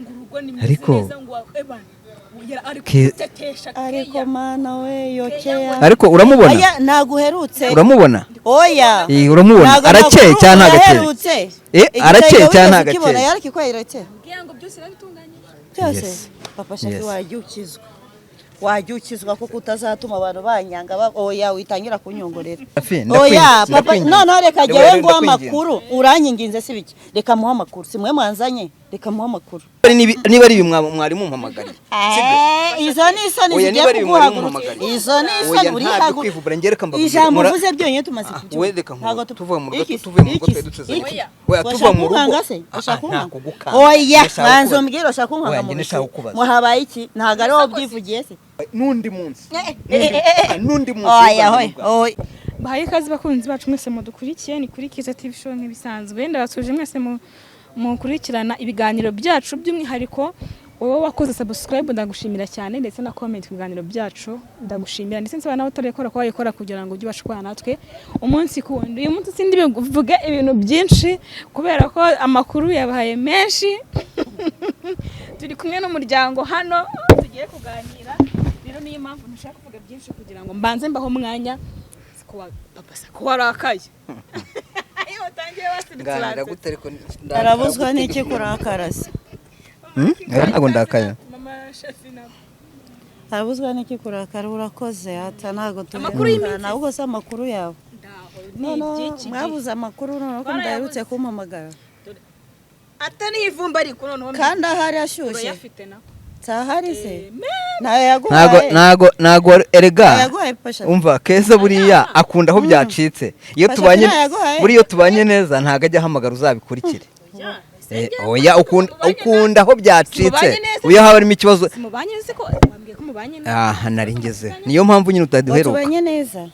Ngo urugo ni mwiza Ariko- neza ngo ebana ari kugutetesha. Ariko mana we, yokeya. Ariko uramubona? Oya, ntabwo uherutse. Uramubona? Oya. Eh, uramubona? Ntabwo Arakeye amakuru cyangwa ntagakeye? uraherutse. Eh, Igitenge arakeye cyangwa wigeze ukibona? ntagakeye? Yarakikweretse? Kugira ngo byose babitunganyije. Byose. Yes. Papa Shafi, Yes. wajya ukizwa, wajya ukizwa, kuko utazatuma abantu banyanga. Oya, witangira kunyongorera. Shafi, Oya ndakwinginze, papa. ndakwinginze. Noneho reka Reba, jyewe nguhe ndakwinginze. amakuru. Uranyinginze si bike? Reka muhe amakuru, si mwe mwanzanye, reka muhe amakuru. Niba ari ibi mwari mumpamagariye. Eh, izo ni isoni Oya, zigiye niba ari ibi mwari kuguhagurutsa. mumpamagariye. Izo ni Oya, isoni ntabyo urihagu kwivubura, njye reka mbabwire. Ijambo uvuze byonyine tumaze kubyumva. We reka nkuru. Ntabwo Tuvuye mu rugo, Iki se? tuvuye mu rugo Iki twari se? dusezeranye. Iki? Oya, Washaka tuva mu rugo. kunkanga se? Ah, Washaka ah, kunkanga? nta kugukanga. Oya, Ndashaka banza kukubaza. umbwire, washaka kunkanga Oya, mu njye ndashaka biki? kukubaza. Ngo habaye iki? Ntabwo ari wowe ubyivugiye se? N'undi munsi. Eh, eh, eh, eh. N'undi munsi. Oya, oya, oya. Bahaye ikaze bakunzi bacu mwese mudukurikiye, ni kuri Kiza TV Show nk'ibisanzwe. Ndabasuje mwese mukurikirana ibiganiro byacu, by'umwihariko wowe wakoze subscribe, ndagushimira cyane, ndetse na comment ku biganiro byacu ndagushimira, ndetse nsaba nawe utarekora ko wayikora kugira ngo ujye ubasha kubana natwe umunsi ku wundi. Uyu munsi sindi buvuge ibintu byinshi kubera ko amakuru yabaye menshi. Turi kumwe n'umuryango hano tugiye kuganira, rero niyo mpamvu ntashaka kuvuga byinshi kugira ngo mbanze mbaho umwanya. Siko papa, siko warakaye iyo utangiye wasiritse. Nganira Uransetse. gute ariko? Arabuzwa n'iki kurakara se? Oya, ntabwo ndakaya. Mama Shafi nabo. Arabuzwa n'iki kurakara? Urakoze ata ntabwo Amakuru y'iminsi. Ntabwo se amakuru yawe? Ndaho ni Noneho iby'iki gihe. mwabuze amakuru noneho ko mudaherutse kumpamagara. Atari ivumba ariko noneho Kandi ahari ashyushye. urayafite nako. Ntahari se? Ntayo Ntago yaguhaye? ntago erega. Yaguhaye, Pasha? Umva, Keza buriya akunda aho byacitse. Iyo Pasha, tubanye ntayaguhaye? buriya iyo tubanye neza ntago ajya ahamagara uzabikurikire. Eh, oya, ukunda aho byacitse. Mubanye neza. Iyo haba harimo ikibazo. Mubanye neza ko wambwiye ko mubanye neza. Aha nari ngeze. Niyo mpamvu nyine utaduheruka. Tubanye neza.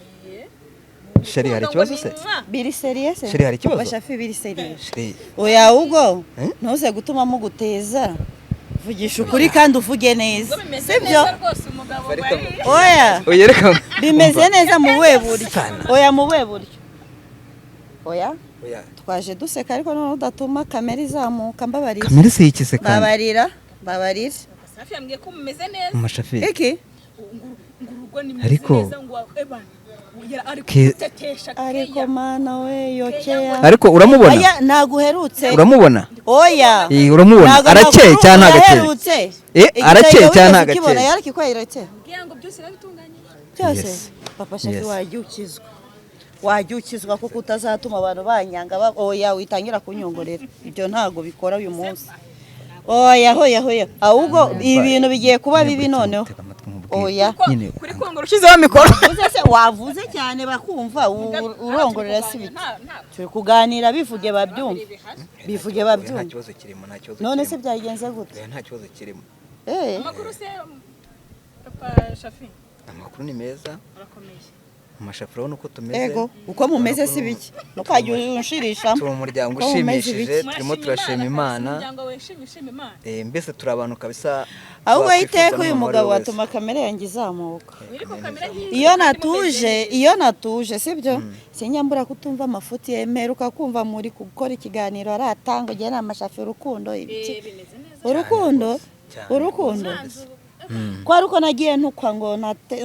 Chérie, hari ikibazo se? Biri sérieux se? Chérie, hari ikibazo? Bashafi, biri sérieux? Chérie. Oya, ubwo Eh? ntuze gutuma muguteza. Vugisha ukuri kandi uvuge neza. Bimeze Sibyo? neza rwose umugabo wari Oya. Oya, reka. Bimeze neza mu buhe buryo? Sana. Oya, mu buhe buryo? Oya. Oya. Twaje duseka ariko noneho udatuma kamera izamuka, mbabarira. Kamere se yikize kandi. Mbabarira, mbabarira. Safi yambwiye ko mumeze neza. Mama Shafi. Iki? Ngo urugo ni mwiza Ariko- neza ngo ebana ari kugutetesha. Ariko mana we, yokeya. Ariko uramubona? Oya, ntabwo uherutse. Uramubona? Oya. Eh, uramubona? Ntabwo Arakeye amakuru cyangwa ntagakeye? uraherutse. Eh, Igitenge arakeye cyangwa wigeze ntagakeye? ukibona? Yarakikweretse? Kugira ngo byose babitunganyije. Byose. Yes. Papa Shafi, Yes. wajya ukizwa, wajya ukizwa, kuko utazatuma abantu banyanga. Oya, witangira kunyongorera, ibyo ntabwo bikora uyu munsi. Oya, hoya, hoya, ahubwo ibintu bigiye kuba bibi noneho. Tega amatwi nkubwire. Oya. Nyine. Kuri kongora ushyizeho mikoro. Wavuze se, wavuze cyane bakumva, urongorera si biki? Turi kuganira, bivuge babyumve, bivuge Oya, nta babyumve. kibazo kirimo, nta kibazo None se kirimo. byagenze gute? Oya, nta kibazo kirimo. Eh. Amakuru se, papa Shafi? Amakuru ni meza. Urakomeye. Mama Shafi, urabona uko tumeze. Ego, uko mumeze si biki? Ntukajya unshirishamo. Turi umuryango Uko mumeze ushimishije, ibiki? turimo turashima Imana. Umuryango wishimye, ushima Imana. Eh, mbese turi abantu kabisa. Ahubwo wakwifuza iteka uyu n'umuntu mugabo uwo ari we wese. atuma kamere yanjye izamuka. Ariko kamera nkizi Iyo kandi natuje, mumeze neza. iyo natuje, sibyo, sinyambura kutumva amafuti yemeruka kumva muri gukora ikiganiro aratanga ugiye nama Shafi urukundo ibiki. Eh, bimeze neza. Urukundo. Cyane. Urukundo ko ari uko nagiye ntukwa ngo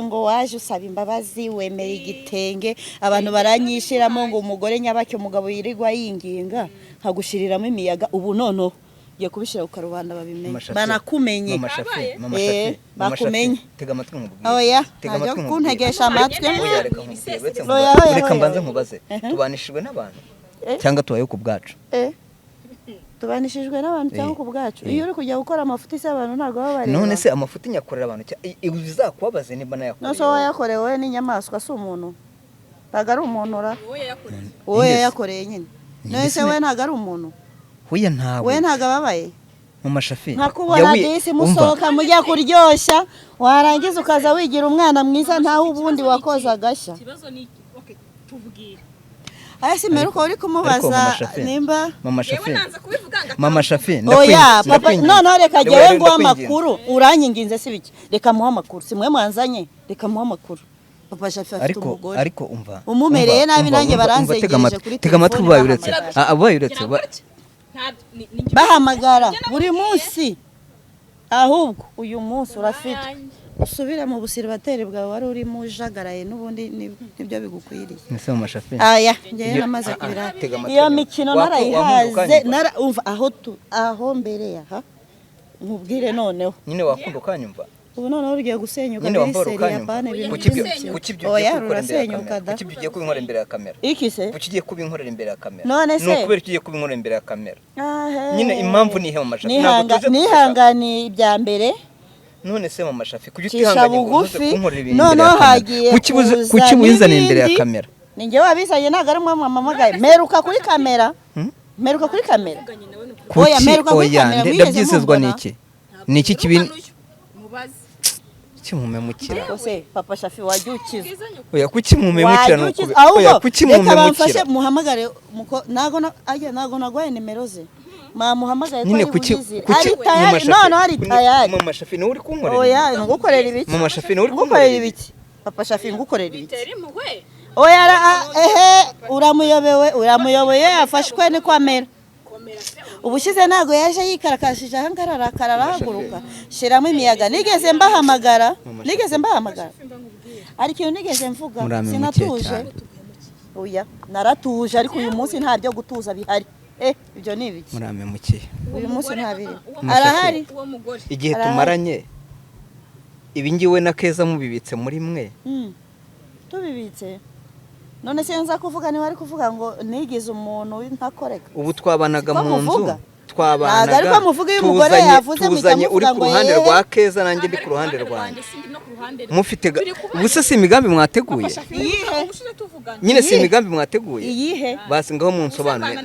ngo waje usaba imbabazi, wemera igitenge, abantu baranyishiramo ngo umugore nyabaki, umugabo yirirwa yinginga, nkagushiriramo imiyaga. Ubu noneho ngiye kubishyira ku karubanda babimenye. Mama Shafi. Banakumenye. Mama Shafi, Mama Eh, Shafi, Mama Shafi, bakumenye. tega amatwi nkubwire. Oya, Tega ntajya amatwi nkubwire. kuntegesha amatwi. Oya, reka nkubwire, uretse Oya, nkubaze. oya, Reka oya, mbanze oya. nkubaze. Ehe. Tubanishijwe n'abantu Eh. cyangwa tubayeho ku bwacu? Eh, tubanishijwe n'abantu cyangwa Eh. ku bwacu? Eh. Iyo uri kujya gukora amafuti se, abantu ntabwo baba bareba? None se amafuti nyakorera abantu bizakubabaze nimba nayakoreye None se wowe? wayakorewe wowe n'inyamaswa, si umuntu? Ntabwo ari umuntu ra? Wowe yayakoreye. Wowe Ninde se? yayakoreye nyine. Ninde None se se? we ntabwo ari umuntu? Huya, ntawe. We ntabwo ababaye? Mama Shafi, Nkakubona disi umva. musohoka mujya kuryoshya, warangiza ukaza wigira umwana mwiza, ntaho ubundi wakoze agashya. Ikibazo ni iki? Okay, tubwire. Aya si mperuka uri Ariko kumubaza Mama Shafi, nimba Mama Yewe, Shafi, nanze kubivuga ngo Mama Shafi, Oya ndakwinginze, papa, ndakwinginze. noneho reka Reba, jyewe rero nguhe ndakwinginze. amakuru. Uranyinginze si biki? Reka muhe amakuru, si mwe mwanzanye, reka muhe amakuru. Papa Shafi afite Ariko umugore. ariko umva. Umumereye Umva, nabi umva, nanjye umva, umva, baranzengereje tega amatwi, kuri tega amatwi telefone ubaye uretse. bahamagara. Ah, ubaye uretse. Gira gutya. Bahamagara buri munsi. Ahubwo uyu munsi urafite usubire mu busiribateri bwawe wari urimo ujagaraye n'ubundi nibyo bigukwiriye. Ese mu mashafi Aya, njyewe namaze kubira Tega amatwi iyo nyuma. mikino Wakumva narayihaze ukanyumva? Umva aho tu aho mbereye aha nkubwire noneho. Nyine wakunda ukanyumva. Ubu noneho rugiye gusenyuka. Nyine Biri wambara seri ya ukanyumva. pane biri Kuki ibyo kuki ibyo ugiye Oya, kubikora imbere ya rurasenyuka kamera? da. Kuki ibyo ugiye kubinkorera imbere ya kamera? Iki se? Kuki ugiye kubinkorera imbere ya kamera? None Ni se? ukubera icyo ugiye kubinkorera imbere ya kamera? Ahe. Nyine impamvu ni ihe mu mashafi? Ntabwo tuje guseka. Nihanganiye ibya mbere. None se mu mashafi, kuki Cisha utihanganye ngo uze bugufi, kunkorera ibintu imbere noneho ya kamera? hagiye Kuki kuza kuki mubizana imbere ya n'ibindi. kamera? Ni njye wabizanye, ntabwo ari mwe mwamamagaye. Mperuka kuri kamera, mperuka kuri kamera. Oya, Kuki? mperuka kuri Oya, kamera, mwigeze ndabyizezwa mumbona? n'iki? Ni iki kibi kuki mumemukira? Ose Papa Shafi, wajya ukiza. Oya, kuki mumemukira? Wajya Ni ukiza ukubera oya ahubwo kuki reka bamfashe mumemukira? muhamagare ntago ajya, ntago naguhaye nimero ze, mamuhamagaye ko Nyine ari kuki buyizire. kuki Ari tayari noneho, ari tayari. Mama Shafi, niwe uri kunkorera Oya, ibi? ngukorera ibiki? Mama Shafi, niwe uri Ngukorera kunkorera ibi? ibiki? Papa Shafi, ngukorera ibiki? Oya, ehe, uramuyobewe, uramuyoboye, yafashwe niko amera. Ubushize ntabwo yaje yikarakashije ahangaha, ararakara, arahaguruka, shiramo imiyaga. Nigeze mbahamagara? Nigeze mbahamagara? Hari ikintu nigeze mvuga? Murampemukiye Sinatuje. cyane. Oya, naratuje, ariko uyu munsi nta byo gutuza bihari. Ibyo ni ibiki? Murampemukiye. Uyu munsi nta biri. Mama Arahari. Shafi, igihe Arahari. tumaranye ibi ngiwe na Keza mubibitse muri mwe. Tubibitse none se nza kuvuga niba ari kuvuga ngo nigize umuntu ntakoreka? Ubu twabanaga Siko mu nzu. muvuga? Twabanaga. Ntabwo ariko muvuga iyo umugore yavuze muhita Tuzanye uri muvuga ku ngo ruhande yeee. rwa Keza, nanjye ndi ku ruhande rwanjye. Mufite ubu se si imigambi mwateguye? Iyihe? Nyine si Iyihe? imigambi mwateguye? Iyihe? Basi ngaho munsobanure.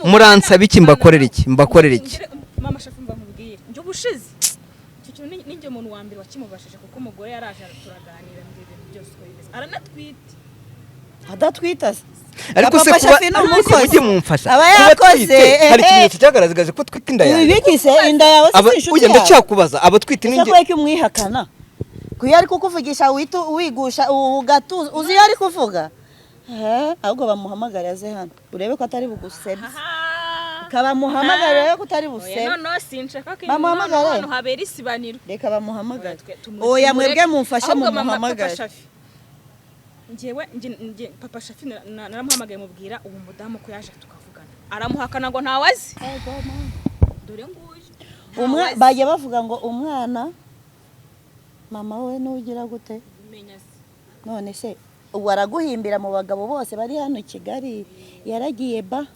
Muransaba iki? Mbakorera iki? Mbakorera iki? Mama Shafi, mba nkubwire, njye ubushize icyo kintu ninjye muntu wa mbere wakimubashije, kuko umugore yaraje turaganira, mbwira ibintu byose uko bimeze, aranatwite. Adatwita se? Ariko se Papa kuba Shafi ni umukozi. mujye mumfasha. Aba Kuba yakoze, twite, hari ehe. ikimenyetso cyagaragaje ko twite inda yanjye? Ibiki se? Inda yawe se si inshuti Oya, yawe? ndacyakubaza, abatwite Ese ninjye kubera ko umwihakana kuyo ari kukuvugisha wita wigusha ugatuza, uzi iyo ari kuvuga? Ahubwo bamuhamagare aze hano urebe ko atari bugusebye. Kabamuhamagare urebe ko utari Oya, busebe. noneho sinshaka ko Bamuhamagare. noneho hano habera isibaniro. Reka bamuhamagare. Oya, Oya, mwebwe mumfashe Ahubwo mama Papa mumuhamagare. Shafi, njyewe njye Papa Shafi naramuhamagaye mubwira uwo mudamu ko yaje tukavugana, aramuhakana ngo ntawe azi. Dore nguyu. Ntawe azi. Bajya bavuga ngo umwana mama we nugira gute? Menya se. None se ubu araguhimbira mu bagabo bose bari hano i Kigali, yaragiye ba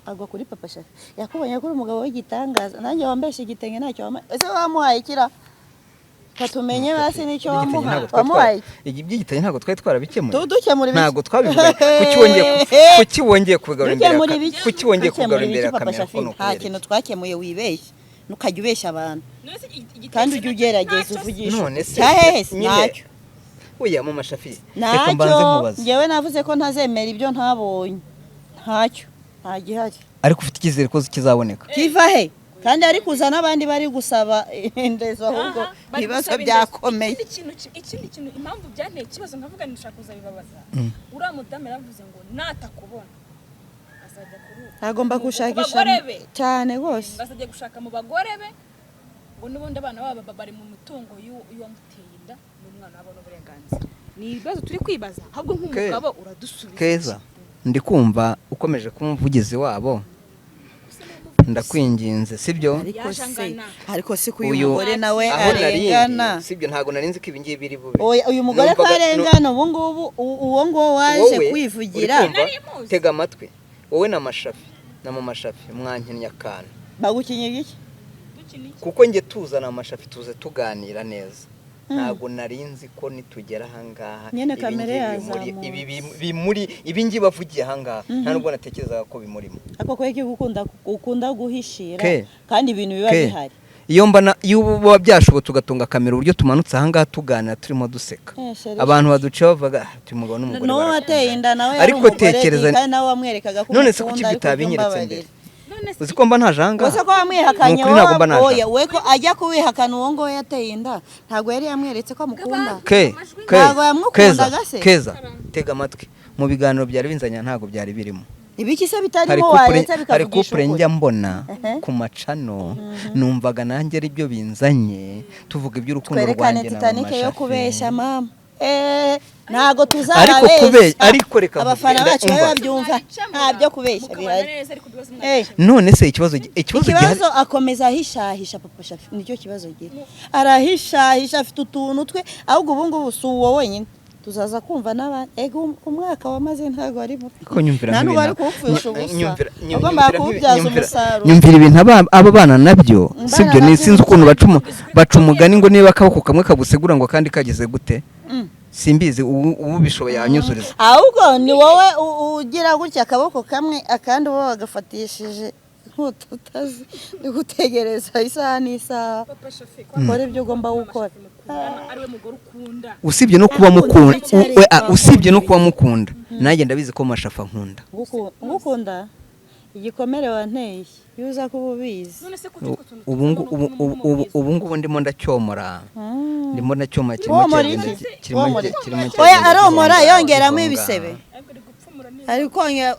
agwa kuri Papa Shafi, yakubonye kuri umugabo w'igitangaza, nanjye wambeshe igitenge ntacyo wamuhaye. Ese wamuhaye ikira katumenye basi n'icyo wamuhaye? Wamuhaye iki? Iby'igitenge ntabwo twari twarabikemuye. Dukemura ibiki? Ntabwo twabivugaye. Kuki wongeye kubigarura imbere ya Dukemura ibiki? kuki wongeye Dukemura kubigarura imbere ibiki, ya Papa kamera? Shafi? Ko ni Nta ukubera kintu iki? twakemuye, wibeshye, ntukajya ubeshya abantu. None se igitenge Kandi ujye ugerageza ntacyo se? uvugishe. None se Cyahehe se? nyine Ntacyo. Oya mama Shafi, reka mbanze Ntacyo. nkubaze. Njyewe navuze ko ntazemera ibyo ntabonye. Ntacyo, nta gihari. Ariko ufite icyizere ko kizaboneka? Kiva he kandi ari kuza n'abandi bari gusaba indezo ahubwo? Aha, bari Ibibazo gusaba indezo. byakomeye. Ikindi kintu, impamvu byanteye ikibazo nkavuga nishaka kuzabibabaza, uriya mudamu yaravuze ngo natakubona azajya kuri ubu Agomba Ku gushakisha bagore be. cyane rwose. Bazajya gushaka mu bagore be, ngo n'ubundi abana babo bari mu mitungo y'uwamuteye inda n'umwana wabo n'uburenganzira. Ni ibibazo turi kwibaza ahubwo nk'umugabo uradusubiza. Keza, ndi kumva ukomeje kuba umuvugizi wabo, ndakwinginze, sibyo? Ariko Yaje se angana. Ariko se ko uyu Uyu mugore nawe aho narindi arengana? Sibyo, ntabwo narinzi ko ibi ngibi biri bube. Oya, uyu mugore ko arengana ubu ngubu, uwo nguwo waje Wowe, kwivugira. uri kumva? Nari muzi. Tega amatwi, wowe na Mashafi na mama Shafi mwankinnye akantu. Bagukinyiye iki? Dukina iki? Kuko njye tuzana amashafi tuze tuganira neza, ntabwo narinzi ko nitugera ahangaha Nyine ibi kamere ngibi yazamutse. ibi bimuri, ibi ngibi bavugiye ahangaha, nta nubwo natekerezaga ko bimurimo. Ariko kubera ko ukunda guhishira Ke. kandi ibintu biba Ke. bihari. Iyo mbana iyo ubu biba byashobotse ugatunga kamera uburyo tumanutse ahangaha tuganira turimo duseka, Eh, chérie. abantu baduca bavuga, "Ah, uyu mugabo n'umugore N'uwo barakundana." wateye inda nawe yari Ariko umugore, tekereza kandi nawe wamwerekaga ko None se kuki umukunda, ariko bitabinyeretse byumbabarira. mbere? None se Uzi ko mba ntaje ahangaha? Gusa ko wamwihakanye? Ni ukuri ntabwo mba naje. Oya, we ko ajya kuwihakana uwo nguwo yateye inda, ntabwo yari yamweretse ko amukunda? Ke ke Ntabwo yamukundaga Keza, se? Keza, tega amatwi, mu biganiro byari binzanye ntabwo byari birimo. Ibiki se Hari bitarimo? couple, Waretse hari bikavugisha couple ukuri. njya mbona Ehe. ku macano, numvaga nanjye ari byo binzanye, tuvuga iby'urukundo Twerekane rwanjye na Titanic Mama yo Shafi. kubeshya mama. Ntago Ariko tuzababeshya. ariko reka Abafana nkubwire, bacu babe umva. babyumva, nta byo kubeshya Mukabana bihari. neza, ariko ibibazo None se ikibazo gihari? Ikibazo, akomeza ahishahisha Papa Shafi, nicyo kibazo gihari. Arahishahisha, afite utuntu twe. Ahubwo ubu ngubu si uwo wenyine, tuzaza kumva n'abandi. Ego, umwaka wamaze ntabwo ari muto. Ko nyumvira Nta n'ubu ari nk'ibintu kuwupfusha ubusa, nyumvira ugomba kuwubyaza umusaruro. Nyumvira ibintu aba bana nabyo Mbana sibyo ni nabyo. Sinzi ukuntu baca umugani ngo niba akaboko kamwe kagusegura ngo kandi kageze gute. Simbizi, ubu ubishoboye yanyuzuriza. Ahubwo ni wowe ugira gutya akaboko kamwe, akandi uba wagafatishije nk'ututazi, ni gutegereza isaha n'isaha. Papa Shafi, Ukora ibyo ugomba gukora. ariwe mugore ukunda? Usibye no kuba mukunda, Cyari usibye no kuba mukunda, nanjye ndabizi ko Mashafa nkunda. Ngukunda igikomere wanteye, iyo uza kuba ubizi. None se kuki utwo tuntu Ubu ngubu ndimo ndacyomora, ndimo ndacyomora, kirimo Womora kiragenda iki? kirimo Womora iki? kirimo Oya, kiragenda aromora gihonga, yongeramo gihonga. ibisebe. Ariko uri gupfumura neza. Ari kongera.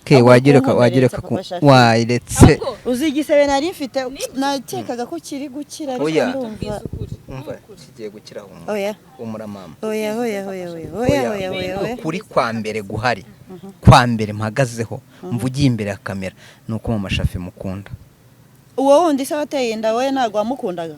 Ke wagireka Ahubwo wagireka kunkomeretsa, Papa Shafi. Wayiretse. Ahubwo Uzi igisebe nari mfite, nakekaga ko kiri gukira, ariko Oya. ndumva ukuri. Umva, kigiye gukira, humura. Oya. Humura mama. Oya, oya, oya, oya, oya, oya, oya, oya. Ukuri kwa mbere guhari, kwa mbere mpagazeho mvugiye imbere ya kamera, ni uko Mama Shafi mukunda. Uwo wundi se wateye inda, we ntabwo wamukundaga?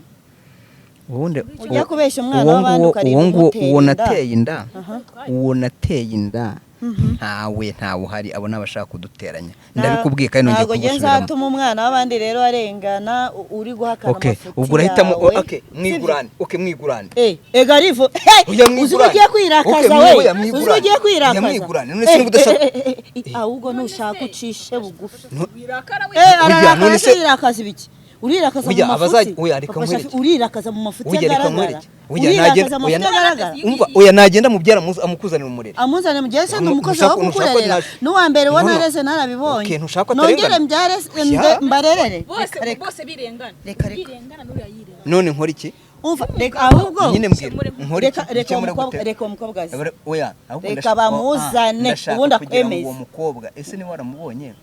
Ubundi Ujya kubeshya umwana uwo w'abandi nguwo ukarinda uwo nguwo umutera uwo inda. nateye inda, Aha. uwo nateye inda ntawe uhari. Abo ni abashaka kuduteranya, ndabikubwiye kandi nongeye Ntabwo njye kugusubiramo. nzatuma umwana w'abandi rero arengana, uri guhakana Okay, amafuti ubwo urahitamo. yawe. Okay, mwigurane, okay, mwigurane. Ega rivo. Oya, Uzi ko mwigurane. ugiye kwirakaza? Okay, We, oya, uzi ko mwigurane. ugiye kwirakaza? Oya, mwigurane. None se niba udashaka- Ahubwo nushaka ucishe bugufi. Wirakara we. Ararakara. None Se urirakaza ibiki? Urirakaza mu Oya, mafuti. oya, reka Papa Shafi, nkwereke. urirakaza mu mafuti Oya, reka agaragara. nkwereke. Oya, Urirakaza nagenda- mu oya, mafuti agaragara. Umva, oya, nagenda mubyara amukuzanira umurere. Amuzane mu gihe se ndi umukozi wo Ntushaka kukurerera? N'uwa mbere No, no. nareze narabibonye. Okay, ntushaka ko Nongere atarengana? mbyare Oya. mbarerere? Bose Reka, reka. bose birengana. Reka, reka. Yirengana n'uriya yirengana. None nkora iki? Umva, reka ahubwo. Nyine mbwira, nkora iki? Reka, reka uwo Bikemure mukobwa, gute? reka uwo mukobwa aze. Oya, ahubwo Reka bamuzane, ndashaka ubundi kugira ngo akwemeze. uwo mukobwa, ese niba waramubonye?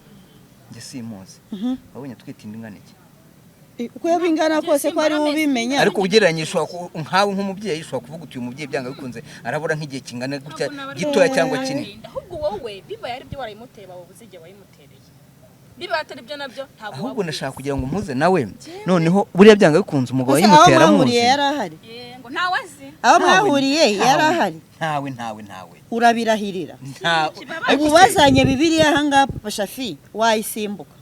Njye simuzi. Wabonye atwite inda ingana iki? Uko yaba ingana kose, ko ari we ubimenya. Ariko ugereranyije, ushobora nkawe nk'umubyeyi ushobora kuvuga uti uyu mubyeyi byanga bikunze arabura nk'igihe kingana gutya, gitoya cyangwa kinini. Ahubwo wowe bibaye ari byo warayimuteye, waba uzi igihe wayimutereye. Bibaye atari byo nabyo, ntabwo Ahubwo waba ndashaka ubizi. kugira ngo mpuze nawe noneho, buriya byanga bikunze umugabo Ese aho yimutera mwahuriye amuzi. yari ahari? Ngo ntawe azi. Aho mwahuriye yari ahari? Ntawe, ntawe, ntawe. Urabirahirira? Ntawe. Ubu bazanye Bibiliya ahangaha, Papa Shafi, wayisimbuka.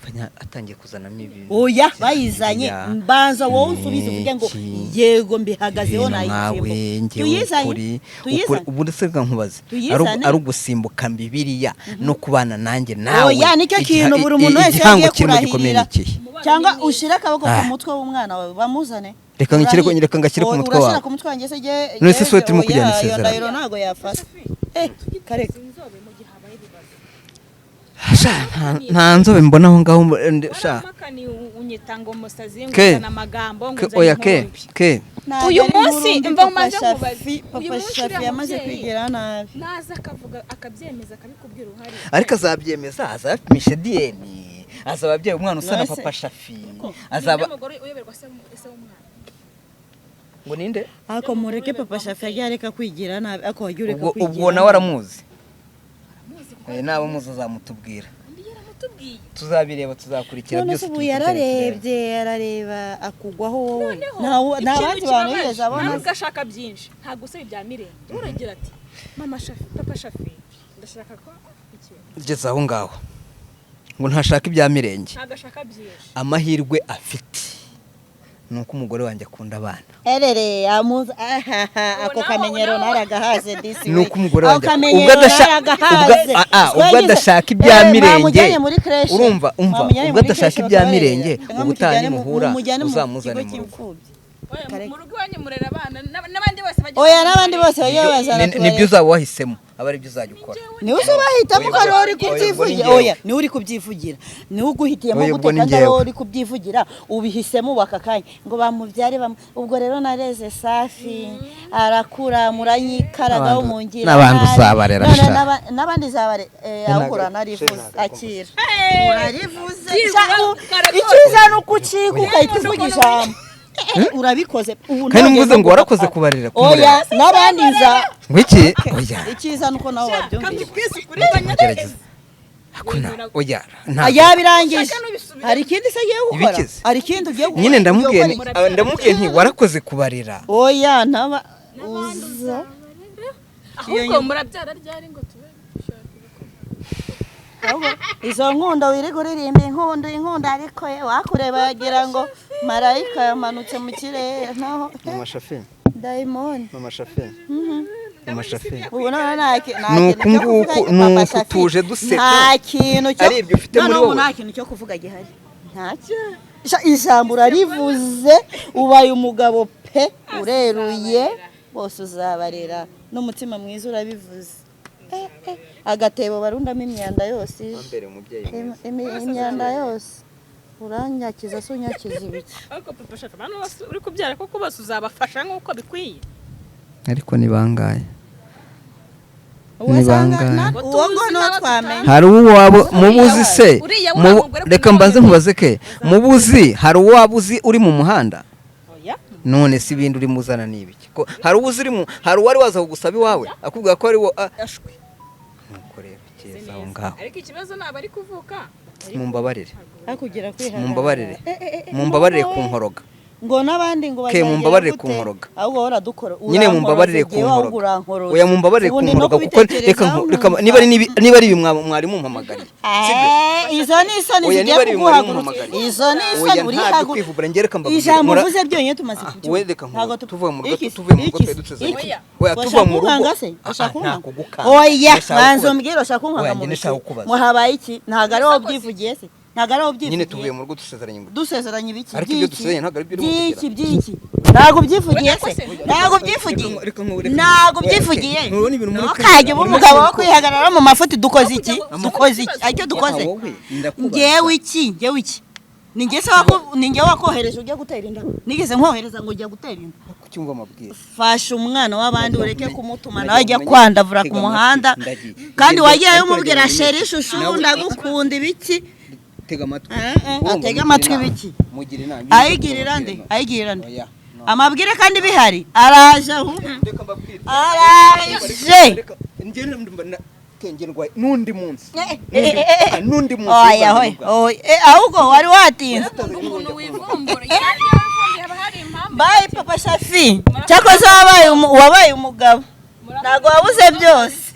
Fanya atangiye kuzanamo ibintu. Oya, bayizanye. Ya. Mbanza wowe usubize, uvuge ngo Iki. yego, mbihagazeho, Ibintu nkawe nayisimbuka. njyewe Tuyizanye, ukuri tuyizane. Ubundi se reka nkubaze, Tuyizane. ari ugusimbuka Bibiliya no kubana nanjye nawe, Oya, nicyo kintu buri muntu wese igihango yagiye kirimo gikomeye kurahirira. ni ikihe? Cyangwa ushyire akaboko ku Ah. mutwe w'umwana wawe, bamuzane. Reka reka ngashyire ku mutwe wawe. Urashyira ku mutwe wanjye se? None se si wowe turimo kujyana Oya, iyo isezerano? ndahiro ntabwo yafata. Kareka. Inzobe mu gihe habaye ibibazo. Sha, nta nzobe mbona aho ngaho sha. Warampakaniye, unyita ngo umusazi, ngo Ke. uzana amagambo, ngo Ke, uzana oya, ke inkuru mbi. Ke. Ntabwo Uyu ari munsi, inkuru mbi, mva Papa maze Shafi. nkubaze. Uyu Papa munsi Shafi uriya yamaze mubyeyi kwigira nabi. Naza akavuga, akabyemeza, akabikubwira uhari. Ariko azabyemeza, azapimisha DNA, azaba abyaye umwana usa na None se- Papa Shafi, azaba Ninde mugore uyoberwa se w'umwana? Ngo ninde? Ariko mureke Papa Shafi ajye areka kwigira nabi, ariko wajya ureka Ubwo kwigira ubwo nawe nabi. aramuzi. Naba muzi azamutubwira. Kandi yaramutubwiye. Tuzabireba, tuzakurikira None byose, se ubu tubikurikirane turebe. yararebye, arareba akugwaho wowe. Noneho Nta ikintu bandi bantu kibabaje, yigeze abona. nawe ubwo ashaka byinshi, ntabwo usaba ibya Mirenge. Uragira ati mama Shafi, Papa Shafi, ndashaka ko iki. Ugeze aho ngaho ngo ntashaka ibya Mirenge. Ntabwo ashaka byinshi. Amahirwe afite ni uko umugore wanjye akunda abana. Erere amuza ahaha, ako Ubu nawe- kamenyero naragahaze disi Ni we. uko umugore Ako wanjye kamenyero ubwo naragahaze. ubwo Twagize- adashaka ibya Mirenge. Mwamujyanye muri creche. Urumva, umva, Mwamujyanye ubwo muri adashaka creche ibya bakabarera. Mirenge, Cyangwa ubutaha mukijyane nimuhura mumujyane mu uzamuzane kigo mu rugo. cy'imfubyi. Oya, Kareka. mu rugo iwanyu murera abana n'abandi bose bajya Oya, n'abandi bose bajya bazana Nibyo uzaba wahisemo. aba aribyo uzajya ukora. Niwe uzi ubahitamo ko ari wowe uri Oya, ubwo ni kubyivugira. njyewe. Oya, niwe uri kubyivugira, niwe uguhitiyemo Oya, gute ubwo ni kandi ari wowe njyewe. uri kubyivugira, ubihisemo ubu aka kanya ngo bamubyare ubwo rero nareze Safi arakura, muranyikaragaho mungira N'abandi nabi. uzabarera None sha. n'abandi zabare ahubwo uranarivuze, akira urarivuze. Byibura Sha, kare icyiza ni uko ucika ugahita uvuga ijambo. Urabikoze ubu Kandi ntongeye mvuze no ngo warakoze kugukara. kubarera, Oya, kumurera. n'abandi nza Ngo iki? Oya. Icyiza ni uko nawe wabyumvise. Gerageza. Hakuna, oya, ntabwo. Yabirangije. Shaka n'ubisubire. Hari ikindi se agiye gukora? Ibikize. Hari ikindi ugiye gukora? Nyine ndamubwiye Ugiye gukora iki? ndamubwiye nti warakoze kubarera. Oya, ntaba uza. Ahubwo murabyara ryari ngo tube? Ahubwo izo nkundo wirirwa uririmba, inkundo inkundo, ariko ye wakureba yagira ngo marayika yamanutse mu kirere, naho Mama Shafi, dayimoni. Mama Shafi, Mama Shafi. Ubu none nta Ni kintu cyo uku kuvuga, nguku, Papa ni uku Shafi. tuje duseka. Nta kintu cyo Ari ibyo ufite muri Noneho ubu wowe? nta kintu cyo kuvuga gihari, ntacyo. Ijambo urarivuze, ubaye umugabo pe, ureruye bose uzabarera n'umutima mwiza, urabivuze. Agatebo barundamo imyanda yose ije. Wambere umubyeyi mwiza. Imyanda yose uranyakiza se, unyakiza ibiki? Ariko Papa Shafi, abantu bose uri kubyara koko bose uzabafasha nk'uko bikwiye? Ariko ni bangahe? Uwo Ni asanga bangahe? uwo ngo niwo twamenya. Hari uwabo mubuzi se? Uriya mugore Reka mbanze nkubaze ke, mubuzi hari uwaba uzi uri mu muhanda? Oya. None si ibindi urimo uzana ni ibiki? Ko hari uwuzi uri mu, hari uwari waza kugusaba iwawe akubwira ko ari wo Ashwe. Nuko rero keza aho ngaho. Ariko ikibazo ntabwo ari kuvuka. Mumbabarire. Hakugira kwihagarara. Mumbabarire, mumbabarire kunkoroga. Ngo n'abandi ngo Ke, bazagira mumbabarire gute? kunkoroga. Ahubwo wowe uradukora. Nyine mumbabarire Urankoroza, jyewe ahubwo kunkoroga. urankoroza. Oya, mumbabarire Ubundi no kunkoroga kuko reka kubitekerezaho reka numva. niba ari ibi mwari mumpamagariye, sibyo? Izo ni isoni Oya, zigiye niba ari ibi mwari kuguhagurutsa. mumpamagariye. Izo ni Oya, isoni ntabyo urihagu kwivugura, njye reka mbabwire. Ijambo uvuze byonyine tumaze Ah, kubyumva. we reka Ntabwo tuvuye mu rugo, Iki tuvuye mu rugo iki twari dusezeranye. iki? Oya. Oya, tuva Washaka mu rugo. kunkanga se? Ah, Washaka ah, kunkanga? nta kugukanga. Oya, Ndashaka banza kukubaza. umbwire, ushaka kunkanga Oya, mu njye ndashaka biki? kukubaza. Ngo habaye iki? Ntabwo ari wowe ubyivugiye se? Ntabwo ari wowe Nyine ubyivugiye? tuvuye mu rugo dusezeranye ngo Dusezeranye ibiki? Ariko ibyo By'iki? dusezeranye ntabwo ari byo urimo By'iki? kugira. By'iki? Ntabwo ubyivugiye se? Ntabwo ubyivugiye? Ntabwo ubyivugiye? Ntubona ibintu muri Ntukajye uba umugabo wo kwihagarara mu mafuti. Dukoze iki? Dukoze iki? Aricyo dukoze? Ah, wowe, ndakubaza. Ngewe iki? Ngewe iki? Ni njye se ni njye wakohereje ujya gutera inda? Nigeze nkohereza ngo ujya gutera inda? Kucyumva amabwiriza. Fasha umwana w'abandi, ureke kumutuma Ndagira nawe ajya ngo umenye- kwandavura ku tega amatwi, muhanda. ndagiye. Kandi Ngende- wagiyeyo ariko umubwira ndagira ngo sheri umenye. shushu Nawe- ndagukunda ibiki. Tega amatwi. Eh, Urumva atega mugira amatwi inama. ibiki? Mugira inama. Ayigirira nde? Ayigirira nde? Oya, no. Amabwire kandi bihari, araje ahubwo. Reka mbabwire. Araje. Reka njye kenge ndwaye n'undi munsi. Eh, eh, eh, eh. Ah, n'undi munsi. Oya, hoya oya. Ahubwo wari watinze. Umuntu wivumbura, iyo wivumbuye haba hari impamvu. Bayi Papa Shafi, cyakoze wabaye umugabo, ntabwo wabuze byose.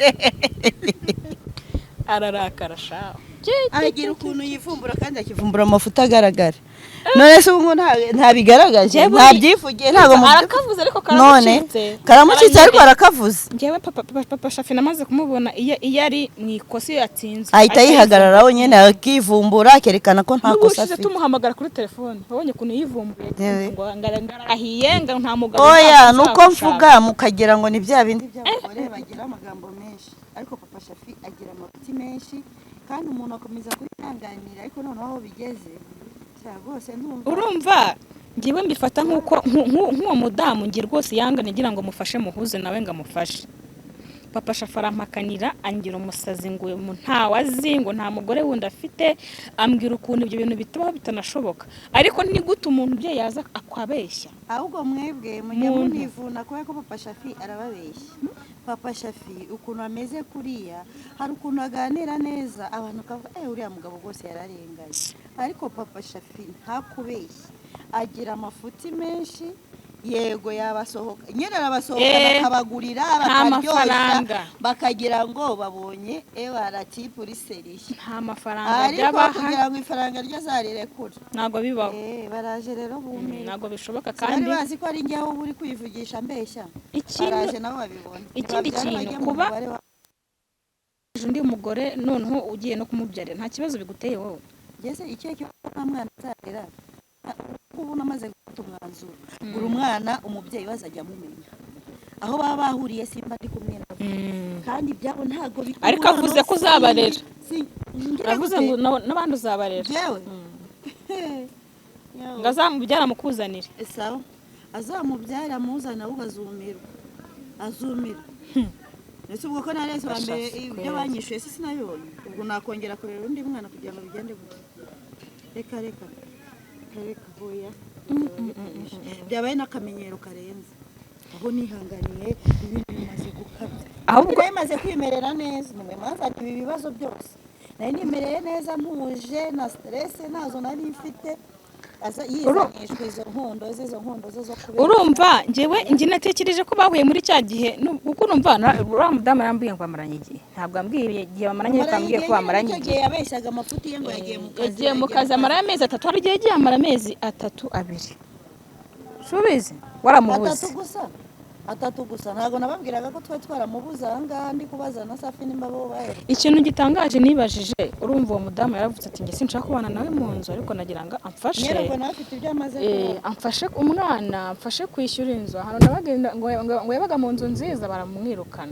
Ararakara shawe. Agira ukuntu yivumbura kandi akivumbura amafuta agaragara. None se ubu ntabigaragaje, ntabyivugiye, ntabwo Arakavuze ariko none karamucitse. Karamucitse ariko arakavuze. Njyewe Papa Shafi namaze kumubona iyo ari mu ikosa, iyo yatsinzwe Ahita yihagararaho nyine, akivumbura, akerekana ko nta N'ubu kosa ushize afite. tumuhamagara kuri telefone, wabonye ukuntu yivumbuye ngo ngarahiye ngo nta mugabo Oya, nzagushaka. nuko mvuga mukagira ngo ni bya bindi by'abagore bagira amagambo menshi, ariko Papa Shafi agira amafuti menshi kandi umuntu akomeza kuyihanganira, ariko noneho aho bigeze cya rwose ndumva. Urumva ngewe mbifata nk'uko nk'uwo mudamu nge rwose yangane ngira ngo mufashe muhuze nawe ngo amufashe. Papa Shafi arampakanira, angira umusazi, ngo uyu ntawe azi, ngo nta mugore wundi afite, ambwira ukuntu ibyo bintu bitabaho bitanashoboka. Ariko ni gute umuntu ubyeyi yaza akabeshya? Ahubwo mwebwe mujya Muntu. munivuna kubera ko Papa Shafi arababeshya. Papa Shafi ukuntu ameze kuriya, hari ukuntu aganira neza abantu bakavuga uriya mugabo rwose yararenganye, ariko Papa Shafi ntakubeshye, agira amafuti menshi. Yego, yabasohoka nyine, arabasohokana, akabagurira, Nta bakaryoshya, mafaranga. bakagira ngo babonye ewaratipu riseriye, Nta mafaranga ariko byabaha. kugira ngo ifaranga rye azarirekure. Ntabwo bibaho. Baraje rero bumirwa. Ntabwo bishoboka. Bari Kandi bazi ko ari njye uba uri kwivugisha mbeshya. ikindi Baraje nabo babibona. ikindi Babyara kintu, bajye mu mubare undi mugore noneho ugiye no kumubyarira, nta kibazo biguteye wowe? Ngeze icyo cyo nta mwana azarera. Ubu namaze gufata umwanzuro, buri mwana umubyeyi we azajya amumenya aho baba bahuriye, simba ndi kumwe nabo. Kandi ibyabo ntabwo bikura. Ariko avuze ko uzabarera. Ngira Avuze gute? ngo n'abandi uzabarera. Jewe? Ngo azamubyara amukuzanire. Sawa, azamubyara amuzana, ahubwo azumirwa, azumirwa. Ndetse ubwo ko nareze wa mbere, Bashatse ibyo kwezi. banyishuye se sinabibonye? Ubwo nakongera kurera undi mwana kugira ngo bigende gute? Reka, reka, reka, reka, hoya. Byabaye n'akamenyero karenze aho nihanganiye, ibintu bimaze gukabya. Ahubwo Nari maze kwimerera neza, nimwe mwazanye ibi bibazo byose. Nari nimereye neza, ntuje, na stress ntazo nari mfite. Aza yizanishwa izo nkundo ze, izo nkundo ze zo kubera. Urumva, njyewe njye natekereje ko bahuye muri cya gihe, kuko urumva uriya mudamu yarambwiye ngo bamaranye igihe. Ntabwo ambwiye igihe bamaranye, ariko ambwiye ko bamaranye Icyo igihe. gihe yabeshyaga amafuti ye ngo yagiye mu kazi. Yagiye mu kazi amara amezi 3. Hari igihe yagiye amara amezi 3, 2, subizi waramubuze. 3 gusa, 3 gusa. Ntabwo nababwiraga ko twari twaramubuze aha ngaha, ndi kubaza na Safi nimba bo baheruka. Ikintu gitangaje nibajije, urumva uwo mudamu yaravuze ati: "Njye sinshaka kubana nawe mu nzu, ariko nagira ngo amfashe." Nyirabwo nawe afite ibyo amaze kubona. Amfashe umwana, amfashe kwishyura inzu ahantu nabaga. Ngo yabaga mu nzu nziza baramwirukana.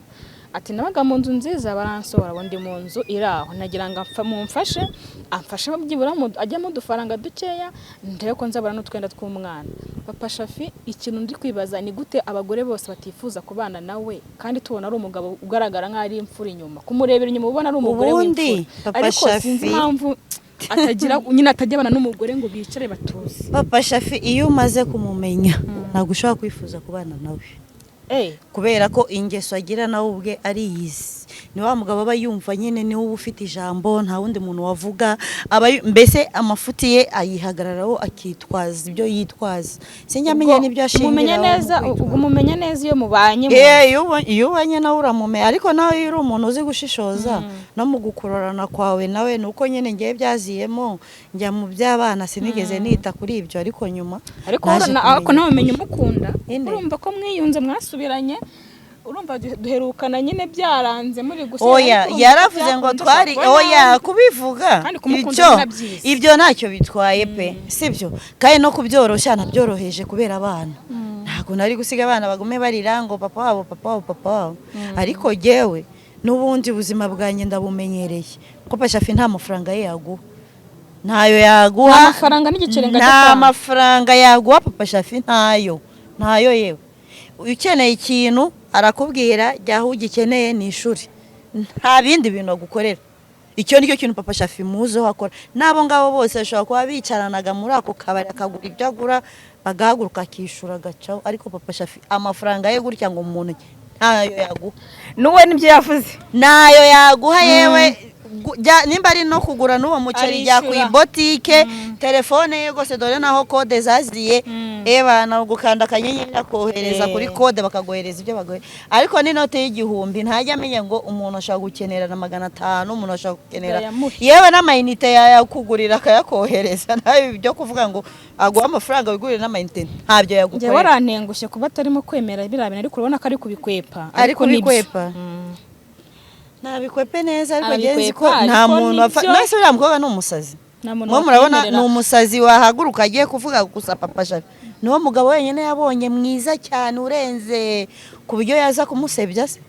Ati: "Nabaga mu nzu nziza baransohora, ubu ndi mu nzu iri aho, nagira ngo mumfashe, amfashe byibura ajyamo udufaranga dukeya, ndebe ko nzabona n'utwenda tw'umwana." Papa Shafi, ikintu ndi kwibaza ni gute abagore bose batifuza kubana nawe, kandi tubona ari umugabo ugaragara nk'aho ari imfura inyuma, kumurebera inyuma ubona ari umugore Ubundi, w'imfura. Papa Ariko sinzi Shafi- impamvu atagira nyine, atajya abana n'umugore ngo bicare batuze. Papa Shafi, iyo umaze kumumenya ntabwo ushobora kwifuza kubana nawe, kubera ko ingeso agira nawe ubwe ariyizi. Ni wa mugabo aba yumva nyine niwe uba ufite ijambo, nta wundi muntu wavuga. Aba mbese amafuti ye ayihagararaho, akitwaza ibyo yitwaza. Sinjya amenya n'ibyo ashingiraho Mumenya mu neza kwitwaza. Ubwo mumenya neza iyo mubanye Iyo ubanye nawe uramumenya, ariko nawe iyo uri umuntu uzi gushishoza no mu gukururana kwawe nawe, ni uko nyine ngewe byaziyemo, njya mu by'abana, sinigeze nita kuri ibyo, ariko nyuma Ariko naje ariko kumenya. nawe umenya umukunda. Inde? Urumva ko mwiyunze, mwasubiranye. Urumva duherukana nyine byaranze muri gusa. Oya, ariko urumva ko yaravuze ngo byakunda, twari ushobora kuba oya nawe. Kubivuga Kandi kumukunda icyo ni na byiza. Ibyo ntacyo bitwaye pe, sibyo? Kandi no kubyoroshya nabyoroheje kubera abana. Ntabwo nari gusiga abana bagume barira ngo papa wabo, papa wabo, papa wabo. Ariko jyewe n'ubundi buzima bwanjye ndabumenyereye, kuko Pashafi nta mafaranga ye yaguha, ntayo yaguha. Nta mafaranga n'igiceri ngo ajye Nta kwanga. mafaranga yaguha Papa Shafi, ntayo, ntayo. Yewe, ukeneye ikintu arakubwira jya aho ugikeneye ni ishuri, nta bindi bintu agukorera. Icyo nicyo kintu Papa Shafi muziho akora. N'abo ngabo bose bashobora kuba bicaranaga muri ako kabari, akagura ibyo agura, bagahaguruka, akishyura, agacaho. Ariko Papa Shafi amafaranga ye gutya ngo mu ntoki, ntayo yaguha. N'uwe nibyo yavuze. Ntayo yaguha yewe. Nimba ari no kugura n'uwo muceri, jya ku Arishyura. ibotike. Telefone ye rwose, dore naho kode zaziye. Eba gukanda akanyenyeri akohereza kuri kode, bakagohereza ibyo bagohereza. Ariko n'inote y'1000 ntajya amenya ngo umuntu ashobora gukenera na 500, umuntu ashobora gukenera. Yayamuhe. Yewe, n'amayinite yayakugurira akayakohereza. Nawe ibyo kuvuga ngo aguha amafaranga wigurire n'amayinite, ntabyo Njye yagukorera. warantengushye kuba atarimo kwemera biriya bintu, ariko urabona ko ari kubikwepa. Ari Ariko nibyo. kubikwepa. Ntabikwepe neza, ariko njye nzi ko Arabikwepa, nta ariko muntu wapfa. nibyo. Nase uriya mukobwa ni umusazi? Nta muntu Mwo murabona wakwemerera. ni umusazi wahaguruka agiye kuvuga gusa Papa Shafi niwo mugabo wenyine yabonye mwiza cyane urenze, ku buryo yaza kumusebya se?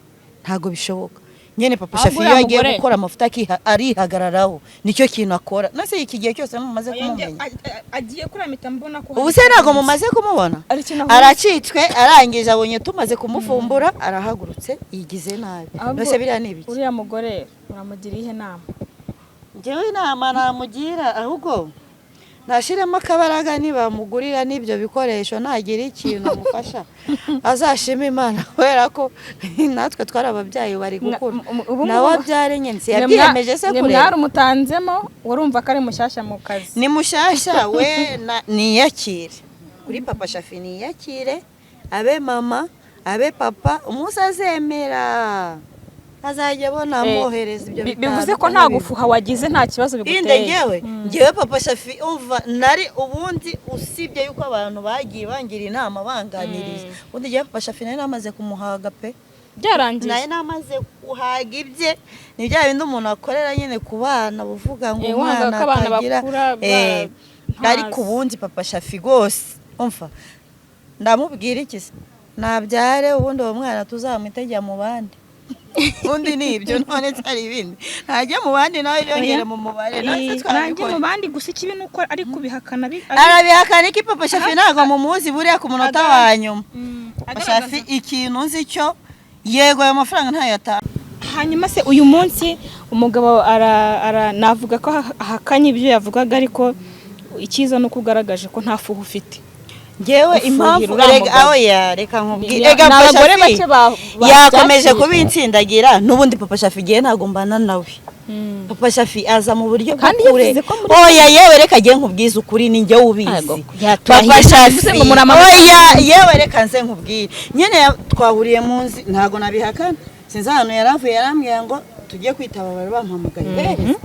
Ntabwo bishoboka nyine. Papa Ahubwo Shafi uriya iyo agiye mugore- gukora amafuta arihagararaho, nicyo kintu akora. Nase iki gihe cyose mumaze kumumenya? Agiye kuramita mbona ko Ubu se ntabwo mumaze kumubona? Ari ikintu ahuze. Aracitswe, arangije abonye tumaze kumufumbura, arahagurutse yigize nabi. Ahubwo Mbese biriya ni ibiki? Uriya mugore uramugira iyihe nama? Njyewe inama namugira, ahubwo ntashyiremo akabaraga, nibamugurira n'ibyo bikoresho, nagira ikintu amufasha azashima Imana, kubera ko natwe twari ababyeyi bari gukura. Ubu Nawe ngubu- abyare nyine, si yabyiyemeje se Mwe kurera? Mwari umutanzemo, warumva ko ari mushyashya mu kazi. Ni mushyashya we, niyakire kuri Papa Shafi, niyakire, abe mama, abe papa. Umunsi azemera azajya abona amwohereza ibyo bitanu Bivuze ko nta gufuha wagize, nta kibazo Inde? biguteye? Ngewe Papa Shafi, umva, nari ubundi usibye yuko abantu bagiye bangira inama, banganiriza, ubundi ngewe Papa Shafi nari namaze kumuhaga pe. Byarangiye. Nari namaze guhaga ibye. Ni bya bindi umuntu akorera nyine ku bana, buvuga ngo Eh, wanga umwana ko abana atagira bakura ntazi. Ariko ubundi Papa Shafi rwose, umva, ndamubwira iki se? Nabyare, ubundi uwo mwana tuzamwite jya mu bandi. Undi ni ibyo, none se hari ibindi? Ntajya mu bandi nawe yongere mu mubare natwe. Nanjye Twabikora. mu bandi. Gusa ikibi ni uko ari kubihakana Arabihakana iki? Papa Shafi ntabwo mumuzi buriya ku munota wa nyuma. Papa agaragaza. Shafi, ikintu nzi cyo, yego, ayo mafaranga ntayo atanga. Hanyuma se uyu munsi umugabo navuga ko ahakanye ibyo yavugaga, ariko icyiza ni uko ugaragaje ko nta fuhu ufite. Ngewe Gufuhira impamvu uriya rega mugabo. Aho ya reka nkubwire. Ni Rega ni Papa abagore Shafi bake yakomeje babyakira. kubintsindagira. N'ubundi Papa Shafi igihe ntabwo mbana nawe. Papa Shafi aza mu buryo Kandi bw'ukure. yavuze ko Oya yewe, reka agiye nkubwize ukuri, ni njye ubizi. Yego, yaturahiye, Papa bivuze Shafi ngo muri amaboko. Oya yewe, reka nze nkubwire nyine, twahuriye mu nzi, ntabwo nabihakana, sinzi ahantu yari avuye, yarambwiye ngo tujye kwitaba, bari bampamagaye.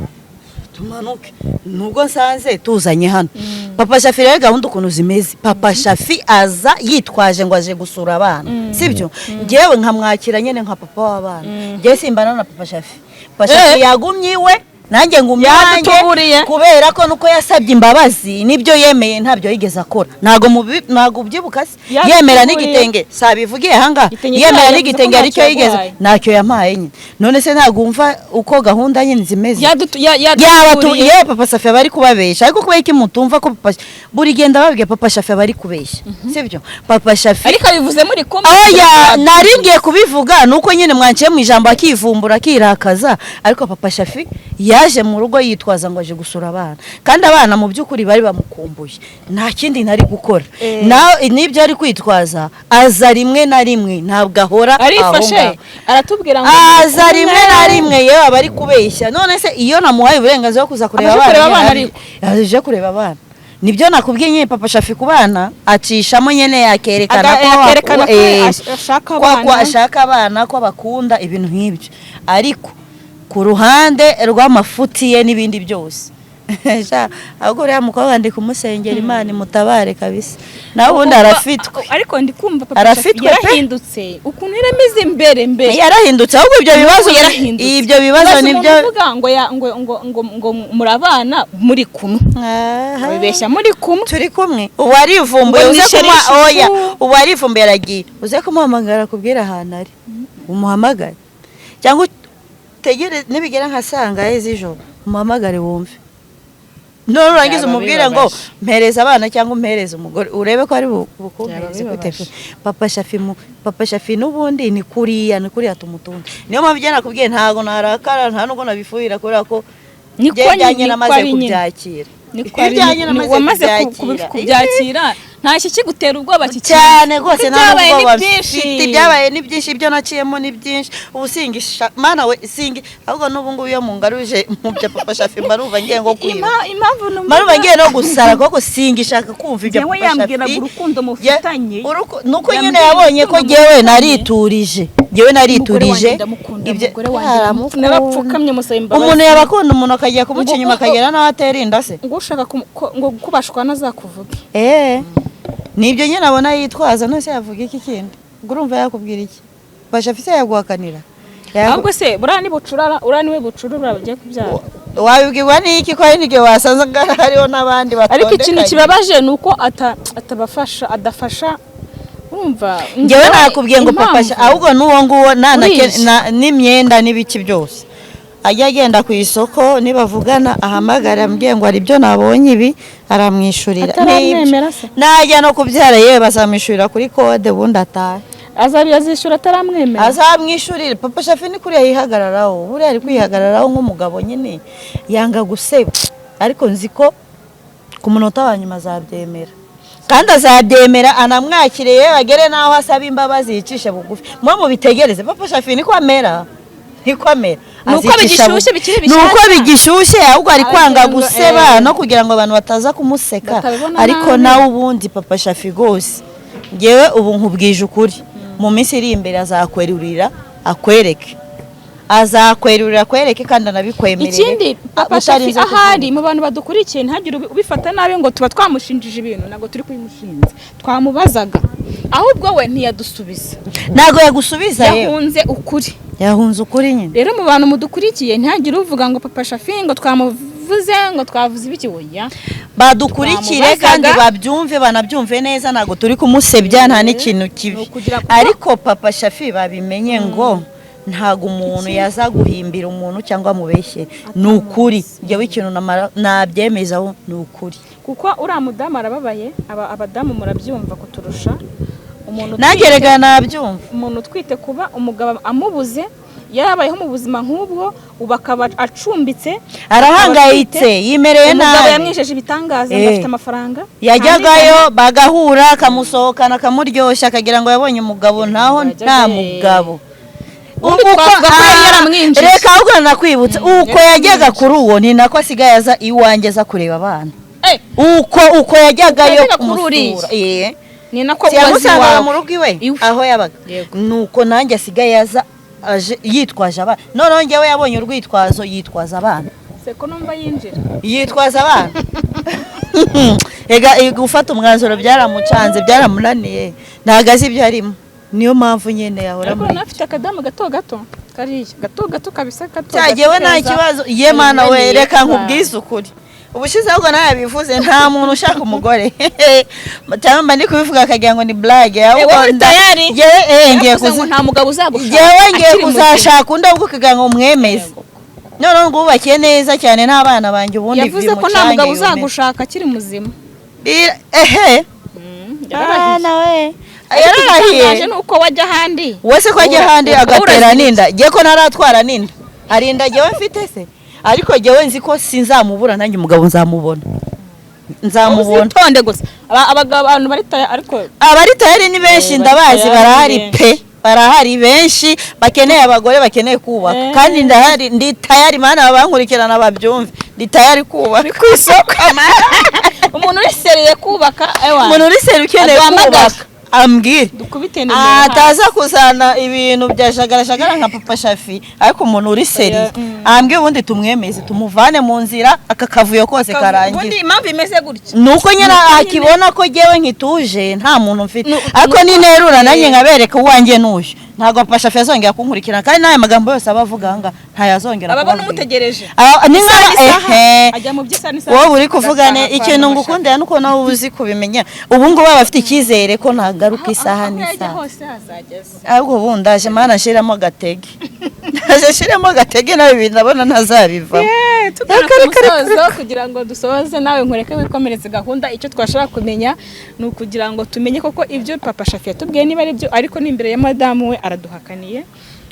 Tumanuke nubwo nsanze tuzanye hano. Papa Shafi rero, gahunda ukuntu zimeze, Papa Shafi aza yitwaje ngo aje gusura abana, sibyo? Ngewe nkamwakira nyine nka papa w'abana. Ngewe simbana na Papa Shafi. Papa Shafi yagumye iwe, nanjye ngumye iwanjye. Yadutuburiye. Kubera ko nuko yasabye imbabazi nibyo yemeye, ntabyo yigeze akora. Ntabwo ntabwo ubyibuka se? Yadutuburiye. Yemera n'igitenge, sabivugiye ahangaha. Igitenge Yemera cyayo yavuze n'igitenge, ko aricyo ntacyo yigeze yaguhaye. Ntacyo yampaye nyine. None se ntabwo wumva uko gahunda nyine zimeze? Yaba tu Yadutuburiye. Yewe, Papa Safi aba ari kubabesha, ariko kubera iki mutumva ko Papa buri gihe ndababwiye, Papa Shafi aba ari kubeshya, sibyo? Papa Shafi Ariko abivuze muri kumwe. Oya, nari ngiye kubivuga nuko nyine mwanciye mu ijambo, akivumbura, akirakaza. Ariko Papa Shafi yaje mu rugo yitwaza ngo aje gusura abana, kandi abana mu by'ukuri bari bamukumbuye. Nta kindi ntari gukora. Nawe n'ibyo ari kwitwaza, aza rimwe na rimwe, ntabwo ahora aho Arifashe ngaho. aratubwira ngo Aza muri rimwe kumwe. na rimwe. Yewe, aba ari kubeshya. None se iyo namuhaye uburenganzira bwo kuza kureba Aje kureba abana, abana. Aje kureba abana, nibyo nakubwiye nyine. Papa Shafi ku bana acishamo nyine, yakerekana ko Yakerekana ko ashaka ko abana. ashaka abana, ko abakunda, ibintu nk'ibyo. Ariko ku ruhande rw'amafuti ye n'ibindi byose, sha, ahubwo uriya mukobwa ndi kumusengera Imana imutabare kabisa, nawe ubundi arafitwe. Ariko ndi kumva Papa Arafitwe Shafi pe. yarahindutse ukuntu yarameze mbere mbere. Yarahindutse, ahubwo ibyo bibazo Yarahindutse. Ibyo bibazo Ibibazo nibyo. umuntu uvuga ngo ngo murabana muri kumwe, Aha. wibeshya muri kumwe. Turi kumwe, ubu arivumbuye. Ngo Uze ni kumuha chéri. Oya, Chouchou. ubu arivumbuye, aragiye. Uze kumuhamagara, akubwire ahantu ari, umuhamagare cyangwa utegere nibigera nka saa ngahe z'ijoro, umuhamagare wumve. None urangiza Byaba umubwire ngo bibabaje. mpereza abana cyangwa umpereze umugore, urebe ko ari bukumpereze Byaba kuri bibabaje. telefone. Papa Shafi Papa Shafi n'ubundi ni kuriya, ni kuriya tumutunze. Niyo mpamvu ibyo nakubwiye ntabwo narakara, nta nubwo nabifuhira, kubera ko Niko njye ibyanjye niko namaze ari nyine. kubyakira. Niko ari Ibyanjye nyine. namaze Wamaze kubyakira. kubyakira, nta kikigutera ubwoba kikiri. Cyane rwose, nta Ibyabaye ni n'ubwoba byinshi. mfite. Ibyabaye ni byinshi, ibyo naciyemo ni byinshi. Ubu singisha mana we, singi ahubwo n'ubu ngubu iyo mungaruje mu bya Papa Shafi, mba numva ngiye ngo kwiba. Impamvu numva Mba numva ngiye no gusara kuko singishaka kumva ibyo Njyewe Papa yambwiraga Shafi. urukundo mufitanye. Nuko nyine Yambwira yabonye ko urukundo njyewe mufitanye. nariturije, njyewe Umugore nariturije. wanjye ndamukunda, umugore wanjye Aramukunda. narapfukamye musaba imbabazi. Umuntu yabakunda, umuntu akajya kumuca inyuma, akagera n'aho atera inda se? Ngo ushaka ngo kubashwa nazakuvuge. Nibyo nyine abona yitwaza. None se yavuga iki kindi? Ubwo urumva yakubwira iki? Basha se yaguhakanira? Ahubwo se buriya ni bucurara, uriya niwe bucurura bagiye kubyara? Wabibwirwa n'iki ko hari n'igihe wasanze hariho n'abandi Ariko ikintu batondekanye? kibabaje ni uko atabafasha, adafasha, urumva? Njyewe nakubwiye ngo Papa Impamvu. ahubwo n'uwo nguwo Urizi. n'imyenda n'ibiki byose, ajya agenda ku isoko, nibavugana ahamagara ambwiye ngo hari ibyo nabonye ibi, aramwishyurira. Ataramwemera se? Najya no kubyara yewe, bazamwishyurira kuri kode, ubundi atahe. Azishyura ataramwemera? Azamwishyurira. Papa Shafi ni kuriya yihagararaho, buriya ari kwihagararaho nk'umugabo nyine, yanga guseba. Ariko nzi ko ku munota wa nyuma azabyemera, kandi azabyemera anamwakire, yewe agere n'aho asaba imbabazi, yicishe bugufi. Mwe mubitegereze, Papa Shafi niko amera, niko amera. Ni uko Azicisha bigishyushye, bikiri Ni uko bishyashya. bigishyushye, ahubwo ari kwanga Aragira ngo, guseba no kugira ngo abantu bataza kumuseka. Batabibona Ariko nabi. nawe ubundi Papa Shafi rwose, ngewe ubu nkubwije ukuri, mu minsi iri imbere azakwerurira akwereke, azakwerurira akwereke kandi anabikwemerere. Ikindi, Papa Shafi Utarinze kuvuga. ahari mu bantu badukurikiye, ntihagire ubifata nabi ngo tuba twamushinjije ibintu. Ntabwo turi kubimushinja, twamubazaga, ahubwo we ntiyadusubiza. Ntabwo yagusubiza yewe. Yahunze ukuri. Yahunze ukuri nyine. Rero mu bantu mudukurikiye, ntihagire uvuga ngo Papa Shafi ngo twamuvuze, ngo twavuze ibiki. Oya. Badukurikire Twamubazaga. kandi babyumve, banabyumve neza, ntabwo turi kumusebya, nta n'ikintu kibi. Ni ukugira Ariko Papa Shafi babimenye ngo Ntabwo umuntu yaza guhimbira umuntu cyangwa amubeshye. Ni ukuri, njyewe ikintu nabyemezaho ni ukuri. Kuko uriya mudamu arababaye. Abadamu murabyumva kuturusha. Umuntu Nanjye rega nabyumva. Umuntu utwite, kuba umugabo amubuze, yarabayeho mu buzima nk'ubwo, ubu akaba acumbitse, Arahangayitse, yimereye umugabo nabi. yamwijeje ibitangaza ngo afite amafaranga. Yajyagayo bagahura, akamusohokana, akamuryoshya, akagira ngo yabonye umugabo, ntaho Yajyaga, nta mugabo. Ubundi twavuga ko yari yaramwinjije. Reka ahubwo nakwibutsa uko yajyaga kuri uwo, ni nako asigaye aza iwanjye, aza kureba abana. Uko yajyagayo Yajyaga kuri uriya. kumusura. Ni nako Si ubazi yamusangaga iwawe. mu rugo iwe Iwe. aho yabaga. Yego. Nuko nanjye asigaye aza aje yitwaje abana. Noneho njyewe yabonye urwitwazo, yitwaza abana. Se ko numva yinjira? Yitwaza abana. Ega gufata umwanzuro byaramucanze, byaramunaniye, ntabwo azi ibyo arimo. Niyo mpamvu nyine yahora Ariko muri noneho afite akadamu gato gato, kariya gato gato kabisa, gato Cyagewe gato nta keza. kibazo ye. Mana we, Yunaniye. reka nkubwize ukuri. Ubushize ahubwo nawe yabivuze, nta muntu ushaka umugore, cyangwa mba ndi kubivuga akagira ngo ni blague. Ahubwo Wowe uri tayari? Njyewe, ngiye Yaravuze ngo nta mugabo uzagushaka njyewe ngiye akiri muzima. kuzashaka undi, ahubwo kugira ngo mwemeze. Noneho ngo wubakiye neza cyane n'abana banjye, ubundi Yavuze ko nta bimucange mugabo yume. uzagushaka akiri muzima. Ehe. Yararahiye. Bana we. Ariko Yararahiye. igitangaje ni uko wajya ahandi. Wese ko ajya ahandi agatera n'inda, ngiye ko ntaratwara n'inda, hari inda jyewe mfite se? Ariko jyewe nzi ko sinzamubura, nanjye umugabo nzamubona, nzamubona. Uzitonde gusa. Abagabo, abantu bari tayari, ariko Abari tayari ni benshi. Bari Ndabazi. tayari ni Barahari benshi. pe, barahari benshi bakeneye abagore, bakeneye kubaka. Kandi ndahari, ndi tayari. Mana, abankurikirana babyumve, ndi tayari kubaka. Ku isoko umuntu uri sérieux kubaka, ewa. Umuntu uri sérieux ukeneye Aduhamagare. kubaka ambwire. Dukubite nimero hasi. Ataza kuzana ibintu bya jagarajagara nka Papa Shafi, ariko umuntu uri sérieux ambwire, ubundi tumwemeze, tumuvane mu nzira, aka kavuyo kose Ubundi karangira. impamvu imeze gutya Ni uko nyine akibona ko jyewe nkituje, nta muntu mfite. Ariko ninterura nanjye nkabereka uwanjye n'uyu, ntabwo Papa Shafi azongera kunkurikirana, kandi n'aya magambo yose aba avuga aha ngaha ntayazongera ababona kubabwira. Umutegereje. Ah, ni Isaha nka n'isaha. ehe. Ajya mu by'isaha n'isaha. Wowe uri kuvuga ne Agataha kwa ikintu Mama. ngukundira nuko nawe uba uzi kubimenya. Ubu ngubu aba afite icyizere ko ntagaruka isaha Aho yajya n'isaha. hose hazageze. Ahubwo ubu ndaje, Mana, nshiramo agatege, ndaje nshiremo agatege, nawe ibintu ndabona ntazabivamo. Tugana Reka, ku reka, reka, musozo kugira ngo dusoze, nawe nkureke wikomereze gahunda. Icyo twashaka kumenya ni ukugira ngo tumenye koko ibyo Papa Shafi yatubwiye niba ari byo, ariko n'imbere ya madamu we araduhakaniye.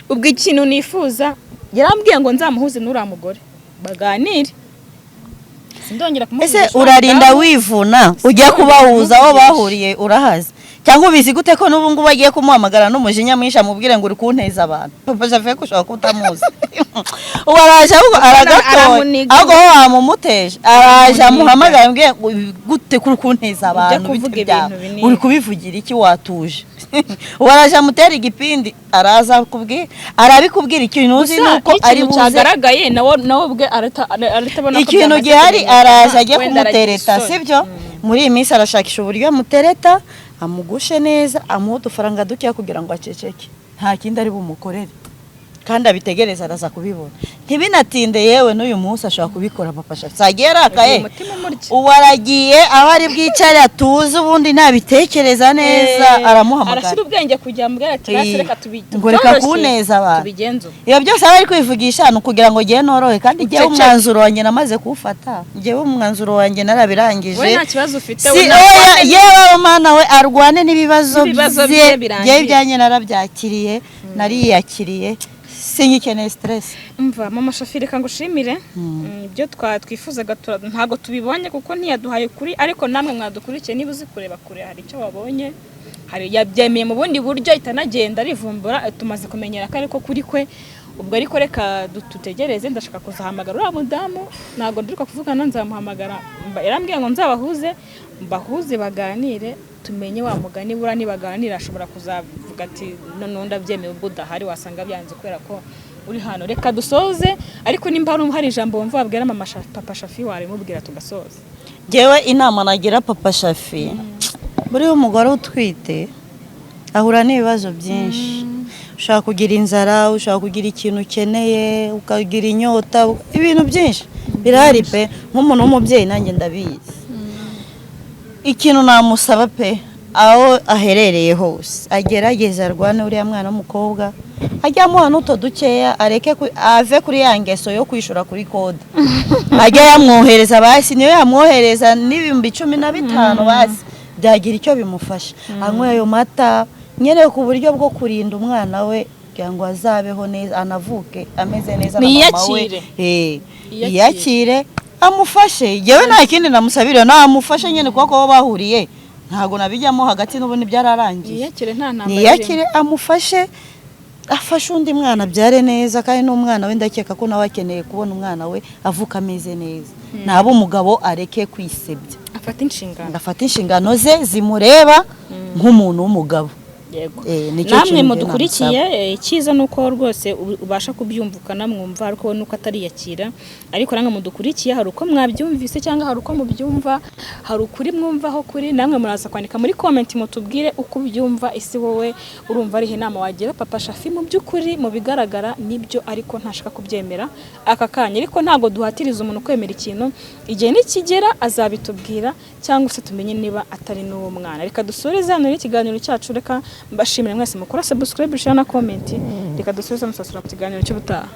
Ubwo ikintu nifuza, yarambwiye ngo nzamuhuze n'uriya mugore baganire, sindongera Ese kumuvugisha. urarinda Madamu. wivuna ujya kubahuza, aho bahuriye urahazi? Cyangwa ubizi gute ko n'ubu ngubu agiye kumuhamagara n'umujinya mwinshi, amubwire ngo uri kunteza abantu? Papa Shafi ko ushobora kuba utamuzi. Ubu araje ahubwo aragatoye. Aramuniga. Ahubwo wowe wamumuteje, araje Aramuniga. amuhamagara, amubwire ngo gute kuri kunteza abantu? Kuvuga Bite byawe? ibintu binini. Uri kubivugira iki? Watuje. Ubu araje amutera igipindi, araza kubwira, arabikubwira. Ikintu uzi Gusa ni uko ari n'ikintu buze cyagaragaye, nawe ubwe arahita abona ko ikintu byamaze gihari. kumenyekana, Araje ajye wenda aragira kumutereta. isoni. Sibyo, muri iyi minsi arashakisha uburyo amutereta, amugushe neza, amuhe udufaranga dukeya kugira ngo aceceke. Nta kindi ari bumukorere, kandi abitegereza, araza kubibona ntibinatinde. Yewe n'uyu munsi ashobora kubikora. Papa Shafi sagiye arakaye. Umutima umurya. Ubu aragiye aho ari bwicare atuze, ubundi nabitekereza neza aramuhamagara. Arashyira ubwenge kugira ngo ati basi reka Ngo reka tubyoroshye, kuneza abantu. tubigenze uko. Iyo byose aba ari kwivugisha ni ukugira ngo ngewe norohe, kandi ngewe Uceceke. umwanzuro wanjye namaze kuwufata, ngewe umwanzuro wanjye narabirangije. Wowe nta kibazo ufite. Si We oya, yewe mana we, arwane n'ibibazo N'ibibazo bye. bye birangiye. Ngewe ibyanjye narabyakiriye, nariyakiriye, singikeneye stress. Umva Mama Shafi, reka ngushimire. Ibyo twifuzaga ntabwo tubibonye kuko ntiyaduhaye ukuri, ariko namwe mwadukurikiye, niba uzi kureba kure hari icyo wabonye. Hari yabyemeye mu bundi buryo itanagenda arivumbura, tumaze kumenyera ko ariko kuri kwe ubwo. Ariko reka dutegereze, ndashaka kuzahamagara uriya mudamu, ntabwo ndiruka kuvugana, nzamuhamagara. Yarambwiye ngo nzabahuze, mbahuze baganire, tumenye wa mugani. Buriya nibaganira ashobora kuzavuga ati noneho ndabyemeye ubwo udahari, wasanga byanze kubera ko uri hano. Reka dusoze, ariko nimba hari ijambo wumva wabwira mama Papa Shafi, warimubwira tugasoza. Ngewe inama nagira Papa Shafi, buriya umugore utwite ahura n'ibibazo byinshi. Ushobora kugira inzara, ushobora kugira ikintu ukeneye, ukagira inyota, ibintu byinshi birahari pe. Nk'umuntu w'umubyeyi nanjye ndabizi. Ikintu namusaba pe, Aho aherereye hose agerageze arwane uriya mwana w'umukobwa, ajye amuha n'uto dukeya, areke ave kuri ya ngeso yo kwishura kuri kode, ajye yamwohereza basi, niyo yamwohereza n'15,000 basi byagira icyo bimufasha, anywe ayo mata nyine ku buryo bwo kurinda umwana we kugira ngo azabeho neza, anavuke ameze neza na mama we. Niyakire. Yiyakire. Yiyakire, amufashe. Yewe, nta kindi namusabira, namufashe nyine kuko aho bahuriye ntabwo nabijyamo hagati, n'ubundi byararangiye. Niyakire, nta ntambara. Niyakire, amufashe, afashe undi mwana abyare neza, kandi n'umwana we ndakeka ko nawe akeneye kubona umwana we avuka ameze neza. Naba umugabo areke kwisebya. Afata inshingano. Afate inshingano ze zimureba nk'umuntu w'umugabo. Yego. Nicyo Namwe kintu mudukurikiye, namusaba. icyiza ni uko rwose ubasha kubyumva ukanamwumva, ariko we nuko atariyakira. Ariko namwe mudukurikiye, hari uko mwabyumvise cyangwa hari uko mubyumva, hari ukuri mwumvaho kuri, namwe muraza kwandika muri comment mutubwire uko ubyumva. Isi wowe urumva arihe inama wagira Papa Shafi? Mu by'ukuri, mu bigaragara nibyo, ariko ntashaka kubyemera aka kanya. Ariko ntabwo duhatiriza umuntu kwemera ikintu, igihe nikigera azabitubwira, cyangwa se tumenye niba atari n'uwo mwana. Reka dusoreze hano rero ikiganiro cyacu. Reka mbashimire mwese mukora subscribe, share na comment. Reka dusoreze musasura mu kiganiro cy'ubutaha.